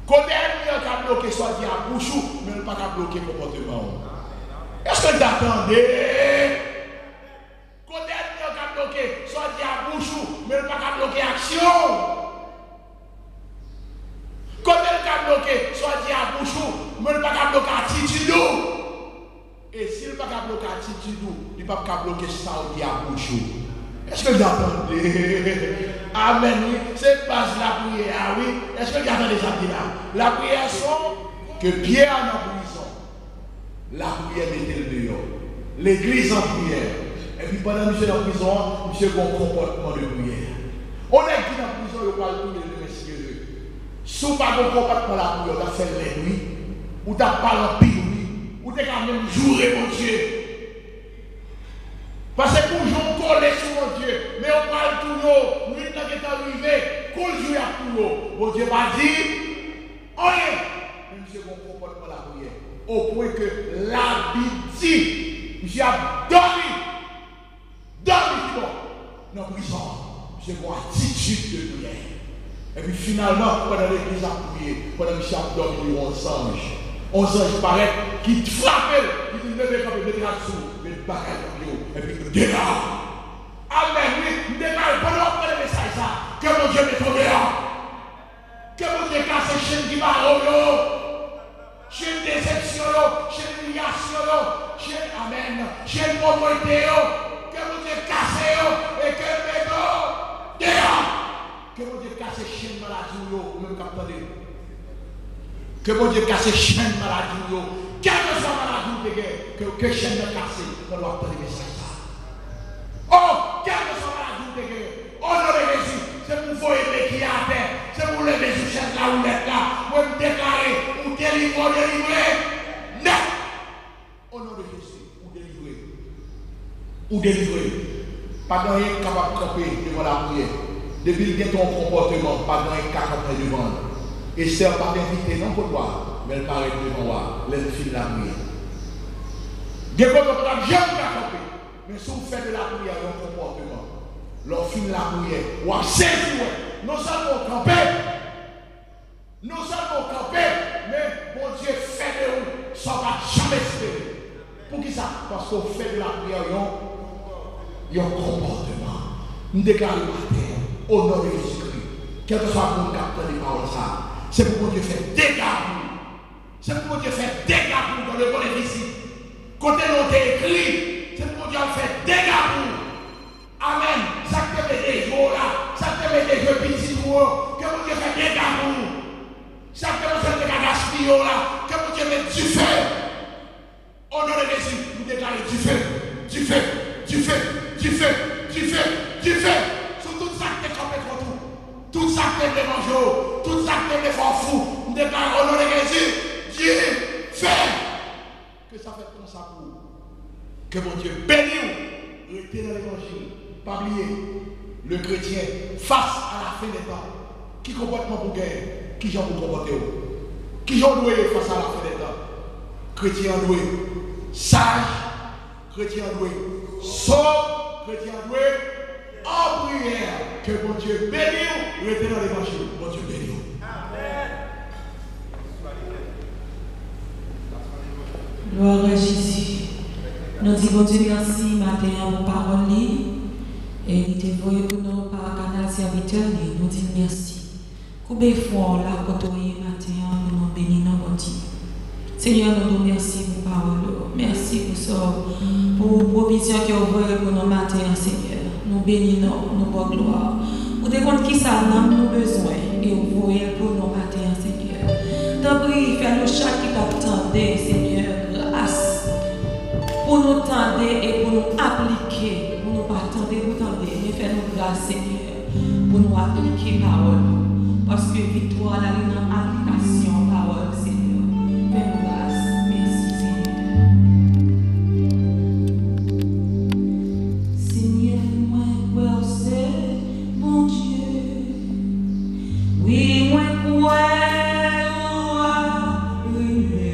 Kote ènmi an ka bloke sa w di a bouch ou, men l pa ka bloke konpòteman w. Èske l ka tande? Kote ènmi an ka bloke sa w di a bouch ou, men l pa ka bloke aksyon w. Kote l ka bloke sa w di a bouch ou, men l pa ka bloke atitid ou. E si l pa ka bloke atitid ou, li p ap ka bloke sa w di a bouch ou. Èske l ka tande? Amèn, wi. Se baz lapriyè a, wi. Èske l ka tande sa m di la? Lapriyè se yon ke Pyè nan prizon. Lapriyè mete l deyò. Legliz an priyè. Epi pandan misye nan prizon an, misye gen yon konpòtman de priyè. On nèg ki nan prizon, yo pral touye l demen si Dye vle. Si w pa gen yon konpòtman lapriyè, w t ap fè l lèd, wi. Ou t ap pale anpil, wi. Ou te ka menm joure Bondye. Paske pou jan w kole sou Bondye, men yo pral touye w, nwit lan gentan rive, kou l jou y ap touye w. Bondye pa di anyen. Men misye gen yon konpòtman lapriyè. Opwen ke Labib di, misye ap dòmi. Dòmi kibò? Nan prizon an. Misye gen yon atitid de priyè. Epi finalman, pandan legliz ap priye, pandan misye ap dòmi, li wè yon zanj. Yon zanj parèt ki frape l, ki di l, "Leve kanpe, mete rad sou ou, met bagay nan pye w, epi degaje w." Amèn, wi. M deklare, pandan w ap tande mesaj sa, ke Bondye mete w deyò. Ke Bondye kase chenn ki bare w yo. Chenn desepsyon yo, chenn imilyasyon yo, chenn, amèn, chenn povrete yo. Ke Bondye kase yo e ke l mete w deyò. Ke Bondye kase chenn maladi w yo, ou menm k ap tande. Ke Bondye kase chenn maladi w yo. Kèlkeswa maladi w te gen, ke, ke chenn nan kase pandan w ap tande mesaj sa. O, kèlkeswa maladi w te gen, o non de Jezi, se pou w voye men ki atè, se pou w leve sou chèz lawoulèt la. Mwen, m deklare, ou delivre, ou delivre nèt. O non de Jezi, ou delivre. Ou delivre. Pa gen anyen k kapab kanpe devan lapriyè. Depi l gen yon konpòteman, pa gen anyen k ka kanpe devan l. Estè pa t envite non kot wa, men l parèt devan wa lè l fin lapriyè. Gen kote w pa t ap janm ka kanpe. Men si w fè de lapriyè yon konpòteman, lè w fin lapriyè, w ap sezi wè, non sèlman w kanpe, non sèlman w kanpe, men Bondye fè de ou sa w pa t janm espere. Poukisa? Paske w fè de lapriyè yon, yon konpòteman. M deklare maten an, o non de Jezikri, kèlkeswa moun k ap tande pawòl sa a, se pou Bondye fè dega pou ou. Se pou Bondye fè dega pou ou dans le monde invisible. Kote non w te ekri, se pou Bondye al fè dega pou ou. Amèn. Sa k te vle dejwe w la, sa k te vle dejwe pitit ou yo, ke Bondye fè dega pou ou. Sa k te panse l te ka gaspiye w la, ke Bondye met dife. O non de Jezi, nou deklare dife, dife, dife, dife, dife, dife sou tout sa k te kanpe kont ou, tout sa k te vle manje w, tout sa k te vle fè w fou. Nou deklare o non de Jezi, dife. Ke sa fèt konsa pou ou. Ke Bondye beni w. Rete nan levanjil. Pa bliye, le chrétien, face à la fin des temps, ki konpòtman pou w genyen? Kijan pou w konpòte w? Kijan w dwe ye face à la fin des temps? Kretyen an dwe saj, kretyen an dwe sòb, kretyen an dwe an priyè. Ke Bondye beni w. Rete nan levanjil. Bondye beni w. Glwa a Jezi. Nou di Bondye mèsi maten an pou pawòl li. E li te voye pou nou pa kanal sèvitè li. Nou di l mèsi. Koube fwon w la kote w ye maten an pou nou beni non Bondye. Senyè, nou di w mèsi pou pawòl ou. Mèsi pou sa w, pou pwovizyon ke w voye pou nou maten an, Senyè. Nou beni non w, nou ba w glwa. Ou te konn kisa nanm nou bezwen e w voye l pou nou maten an, Senyè. Tanpri, fè nou chak ki t ap tande, Senyè, gras pou nou tande e pou nou aplike, pou nou pa tande pou tande, men fè nou gras, Senyè, pou nou aplike pawòl ou, paske viktwa la li nan aplikasyon pawòl ou, Senyè. Fè nou gras. Mèsi, Senyè. Senyè, mwen kwè w se Bondye. Wi, mwen kwè ou ap rive.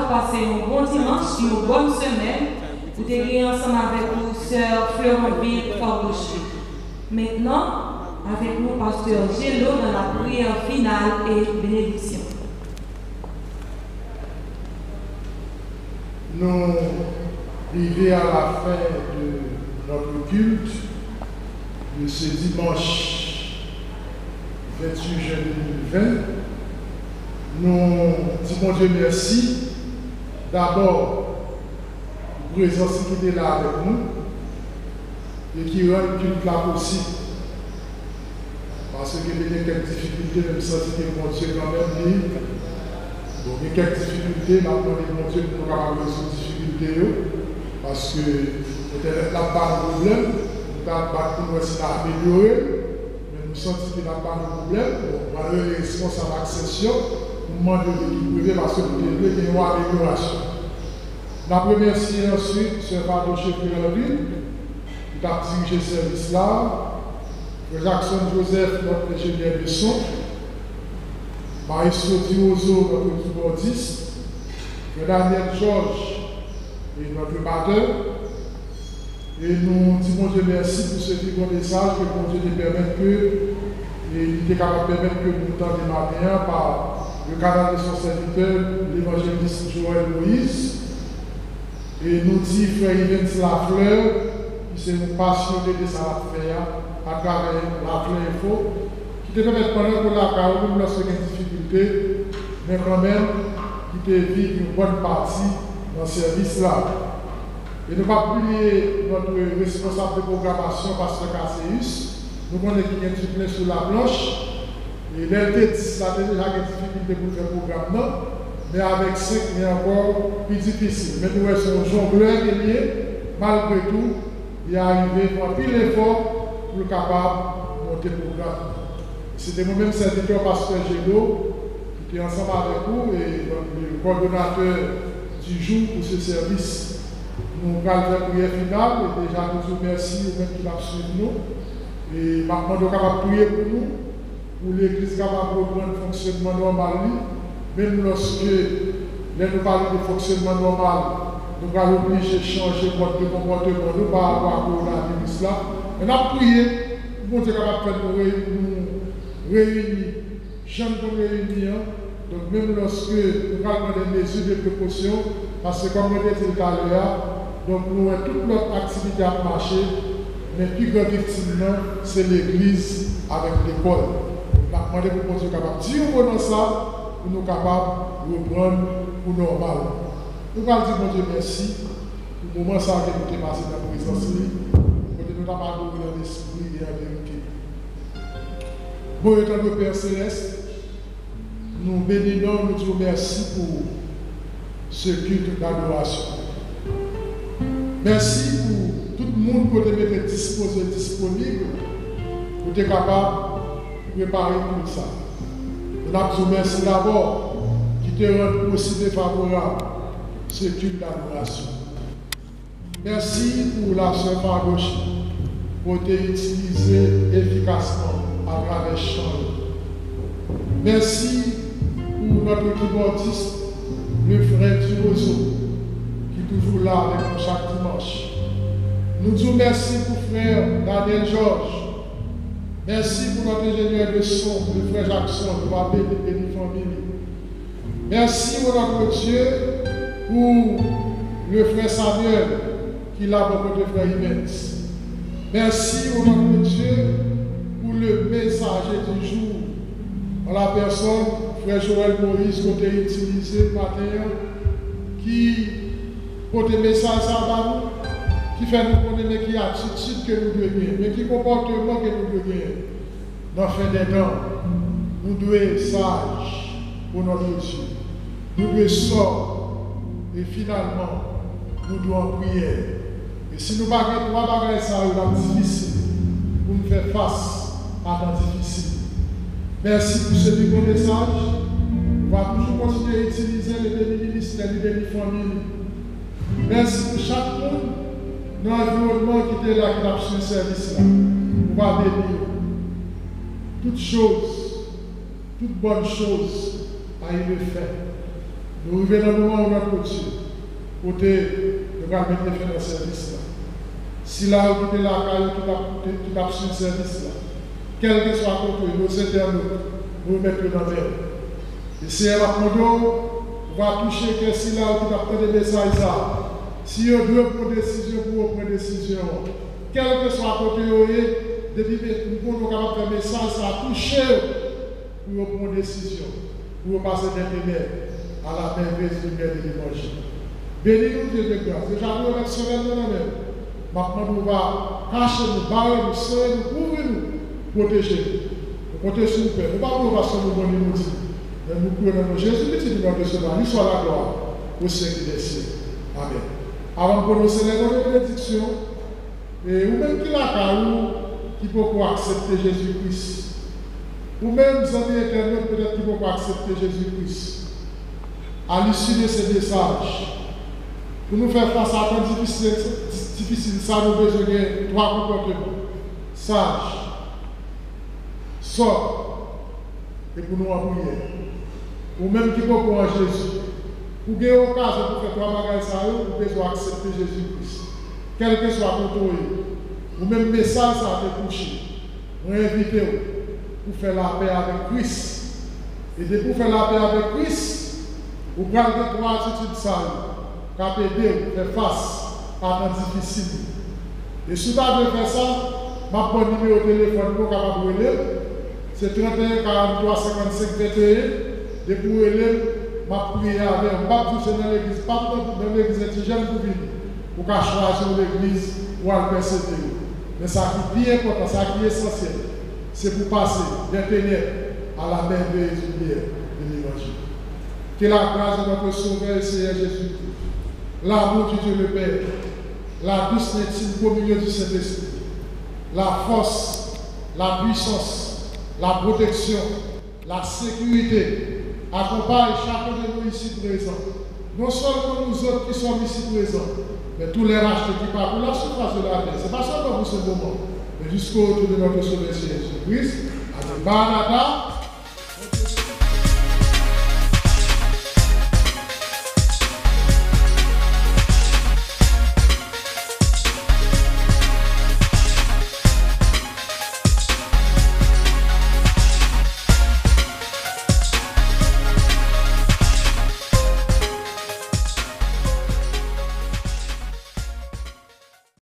Pase yon bon dimanch, yon bòn semèn. Ou te gen ansanm avèk nou sè Fleuronville Fort Rocher. Mentnan, avèk nou pastè Gelo dans la prière finale et bénédiction. Nous arrivons à la fin de notre culte de ce dimanche vingt-huit juin deux mille vingt. Nous disons Dieu merci d'abord pour la présence qui était là avec nous et qui rend le culte là possible. Paske te gen kèk difikilte, men m santi ke Bondye kanmenm li, bon, gen kèk difikilte, m ap mande Bondye pou nou kapab rezoud difikilte yo, paske entènèt la ap ba nou pwoblèm, nou ta bat pou nou wè si n a amelyore l, men nou santi ke l ap ba nou pwoblèm. Bon, m pral rele responsab Access yo pou m mande yo de ki prive, paske nou te vle gen yon amelyorasyon. N ap remèsye answit sè Fadoche Pierre Levine ki t ap dirije sèvis la, frè Jackson Joseph, notre ingénieur de son, Maestro Dirozo, notre kibòdis, frè Daniel Georges, notre batteur, e nou di Bondye mèsi pou se pi gran mesaj ke Bondye te pèmèt ke e li te kapab pèmèt ke nou tande maten an pa le canal de son serviteur, l'évangéliste Joël Moïse. E nou di frè Yvens Lafleur, ki se yon pasyone de sa l ap fè a, atravè Lafleur Info, ki te pèmèt pandan ke w lakay ou, menm lòske gen difikilte, men kanmenm, ki te viv yon bòn pati nan sèvis la. E nou p ap bliye notre responsab de programasyon, pastè Cassius, nou konnen ki gen ti plen sou laplanch, e lè l te di sa, te deja gen difikilte pou l fè pwogram nan, men avèk senk, li ankò pi difisil. Men nou wè se yon jonglè ke l ye, malgre tou, li arive fè anpil efò pou l kapab monte pwogram nan. Se te mwen menm sèvitè pastè Gelo ki te ansanm avèk ou, e donk, le coordonnateur du jour pou se sèvis. Nou pral fè priyè final, e deja nou di w mèsi, ou menm ki t ap swiv nou. E m ap mande w kapab priye pou nou, pou legliz kapab reprann fonksyonman nòmal li, menm lòske, lè nou pale de fonksyonman nòmal, nou pral oblije chanje mòd de konpòteman nou pa rapò a kowonaviris la. Men n ap priye pou Bondye kapab fè nou reyini, nou reyini jan n konn reyini an. Donk, menm lòske nou pral pran de mezi de prekosyon, paske kòm mwen te di l talè a, donk, nou wè tout lòt aktivite ap mache, men pi gran viktim nan, se legliz avèk lekòl. N ap mande pou Bondye kapab di yon mo nan sa, pou nou kapab reprann pou nòmal. Nou pral di Bondye mèsi pou moman sa a ke nou te pase nan prezans li, kote nou t ap adore l an lespri e an verite. Bon, etan nou Pè Selès, nou beni non w, nou di w mèsi pou se kilt dadorasyon. Mèsi pou tout moun ke w te mete dispoze, disponib pou te kapab prepare kilt sa. E n ap di w mèsi dabò ki te rann posib e favorab se kilt dadorasyon. Mèsi pou lasè Fadoche ke w te itilize efikasman atravè chan yo. Mèsi pou notre kibòdis, le frè Dirozo, ki toujou la avèk nou chak dimanch. Nou di w mèsi pou frè Daniel Georges. Mèsi pou notre ingénieur de son, le frè Jackson, nou va beni, beni fanmi li. Mèsi, o notre Dieu, pou le frè Samuel ki la bò kote frè Ivens. Mèsi, o notre Dieu, pou le mesaje di jou, an la pèsòn frè Joël Moïse, ke w te itilize maten an, ki pote mesaj sa a ba nou, ki fè nou konnen men ki atitid ke nou dwe genyen, men ki konpòteman ke nou dwe genyen. Nan fen dè tan, nou dwe saj, o notre Dieu. Nou dwe sòb. E finalman, nou dwe an priyè. E si nou pa gen twa bagay sa yo, l ap difisil pou n fè fas a tan difisil. Mèsi pou se pi bon mesaj. Nou va toujou kontinye itilize l e beni ministè li, beni fanmi li. Mèsi pou chak moun nan anviwònman ki te la, ki t ap swiv sèvis la. Ou va beni yo. Toutes choses, toute bonne chose a une fin. Nou rive nan moman ou nòt Bondye, kote nou pral mete fen nan sèvis la. Sila yo ki te lakay yo ki t ap koute, ki t ap swiv sèvis la, kèlkeswa kote yo, nou se entènot, nou remèt yo nan men w. E Seyè, m ap mande w, ou va touche kè sila yo ki t ap tande mesaj sa a. Si yo dwe pran desizyon pou yo pran desizyon an, kèlkeswa kote yo ye, depi m konnen w kapab fè mesaj sa a touche yo, pou yo pran desizyon, pou yo pase dè tenèb a la mèveyez limyè de levanjil. Beni nou, Dye de gras. Deja nou remèt semèn nan nan men w. M ap mande w va kache nou, bare nou, sere nou, kouvri nou, pwoteje nou. Nou konte sou ou, Pè. Nou pa priye w paske nou bon ni nou di, men nou priye nan non Jezi, Pitit ou, nòt Sovè, li swa laglwa o syèk dè syèk. Amèn. Avan m pwononse lè de benediksyon, e ou menm ki lakay ou, ki poko aksepte Jezi Kris, ou menm, zanmi entènot, petèt ki poko aksepte Jezi Kris, a l'issue de ce message, pou nou fè fas a tan difisil, difisil sa, nou bezwen gen twa konpòteman: saj, sòb, e pou nou an priyè. Ou menm ki poko an Jezi, pou gen okazyon pou fè twa bagay sa yo, ou bezwen aksepte Jezi Kris. Kèlkeswa kote w ye, ou menm mesaj sa a te touche, mwen envite w pou fè lapè avèk Kris. E depi w fè lapè avèk Kris, ou pral gen twa atitid sa yo k ap ede w fè fas a tan difisil yo. E si w ta vle fè sa, m ap ba w nimewo telefòn mwen, ou kapab rele m. Se trannteyen karanntwa senkannsenk venteyen. Depi w rele m, m ap priye avè w. M p ap di w se nan legliz pa m nan, nan legliz Entijèn pou vini. Ou ka chwazi yon legliz pou al pèseve yo. Men sa ki pi enpòtan, sa ki esansyèl, se pou pase dè tenèb a la mèveyez limyè de levanjil. Que la grâce de notre Sauveur et Seigneur Jésus-Christ, l'amour du Dieu le Père, la douce et intime communion du Saint-Esprit, la force, la puissance, la protection, la sécurité accompagne chacun de nous ici présents. Non seulement nous autres qui sommes ici présents, mais tous les rachetés qui parcourent la surface de la terre. C'est pas seulement pour ce moment, mais jusqu'au retour de notre Sauveur Jésus-Christ. Amen. Maranatha,